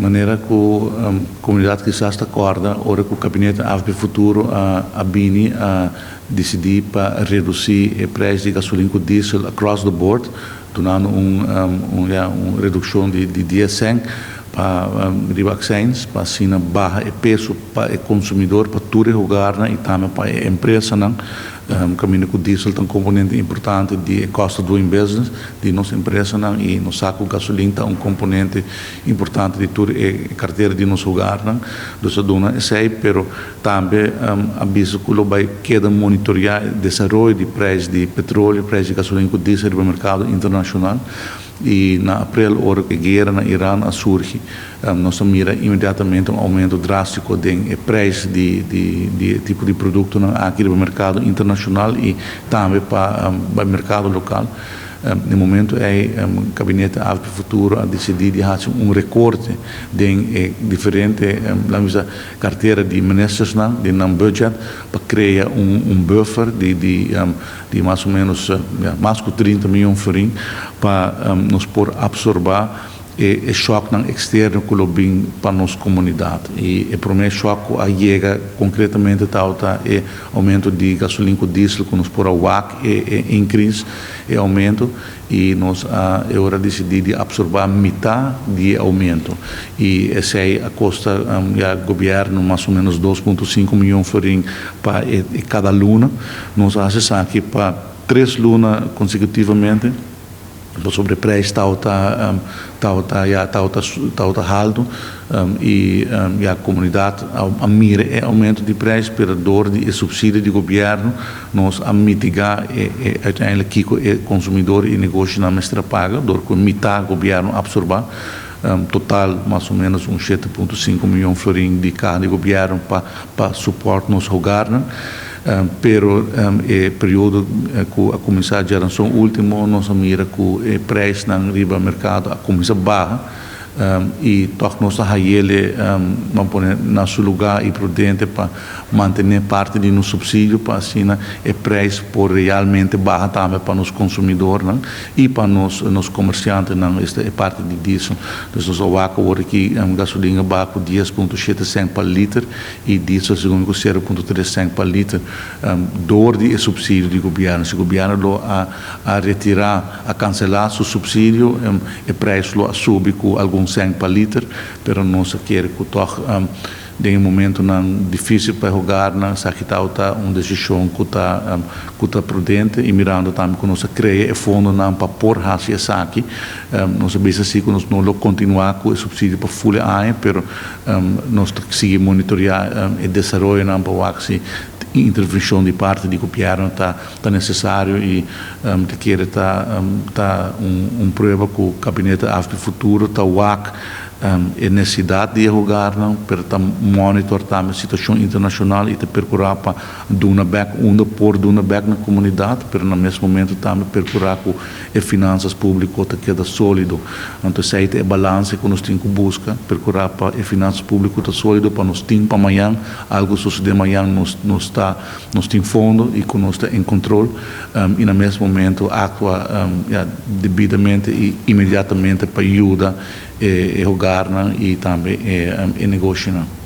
Manera ku komunidat kisas ta kòrda ora ku Kabinete AFP Futuro a bini a disidí pa redusí e preis di gasolin ku diesel across the board, dunando un ya un redukshon di dies sènt pa riba akseins pa asina baha e peso pa e konsumidor, pa tur e hogarnan i tambe pa e empresanan. Kaminda ku diesel ta un komponente importante di e cost of doing business di nos empresanan i nos sa ku gasolin ta un komponente importante di tur e kartera di nos hogarnan. Dus a duna esei, pero tambe a bisa ku lo bai keda monitoreá e desaroyo di preis di petroleo, preis di gasolin ku diesel riba merkado internashonal. I na aprel ora ku e guera na Iran a surgi, nos a mira inmediatamente un oumento drástiko den e preis di di e tipo di produktonan aki riba merkado internashonal i tambe pa e merkado lokal. Na e momento ei Gabinete Avp Futuro a disidí di hasi un rekorte den e diferente, laat mi bisa, kartera di ministersnan, den nan budget, pa krea un buffer di di di mas o menos mas ku 30 miyon florin pa nos por absorbá e shòknan eksterno ku lo bin pa nos komunidat. I e promé shòk ku a yega konkretamente tabata e oumento di gasolin ku diesel ku nos por a wak e inkris, e oumento, i nos a e ora disidí di absorbá mitá di e oumento. I esei a kosta ya gobièrnu mas o ménos 2,5 miyon florin pa e kada luna. Nos a hasi esaki pa tres luna konsekutivamente pasobra e preis tabata tabata ya tabata tabata haltu i ya komunidat a mira e oumento di preis pero dor di e supsidio di gobièrnu nos a mitigá e e uiteindelijk kiko e konsumidor i negoshonan mester a paga dor ku mitá gobièrnu a apsorbá. Total mas o menos un 7,5 miyon florin di kaha di gobièrnu pa pa supòrt nos hogarnan. Pero e periodo ku a kuminsá djaranson último nos a mira ku e preisnan riba merkado a kuminsá baha i tòg nos a hayele ban pone na su lugá i prudente pa mantené parti di nos supsidio pa asina e preis por realmente baha tambe pa nos konsumidornan i pa nos nos komersiantenan, esta e parti di diesel. Dus nos a wak awor aki gasolin a baha ku 10,7 sènt pa liter i diesel segun ku 0,3 sènt pa liter dor di e supsidio di gobièrnu. Si gobièrnu lo a a retirá, a kanselá su supsidio e preis lo a subi ku algun sènt pa liter, pero nos a kere ku tòg den e momentonan difísil pa e hogarnan esaki tabata un desishon ku ta ku ta prudente i mirando tambe ku nos a krea e fondonan pa por hasi esaki. Nos a bisa si ku nos no lo kontinuá ku e supsidio pa ful e aña, pero nos ta sigui monitoreá e desaroyonan pa wak si intervenshon di parti di gobièrnu ta ta nesesario i ta kere ta ta un prueba ku Gabinete AFP Futuro ta wak E nesesidat di e hogarnan, pero ta monitor tambe situashon internashonal i ta perkurá pa duna bèk unda por duna bèk na komunidat, pero na mes momento tambe perkurá ku e finansas públiko ta keda sólido. Anto esei ta e balanse ku nos tin ku buska, perkurá pa e finansas públiko ta sólido pa nos tin pa mañan, algu sosodé mañan nos nos ta nos tin fondo i ku nos ta en kontrol i na mes momento aktua ya debidamente i inmediatamente pa yuda e hogarnan i tambe e negoshonan.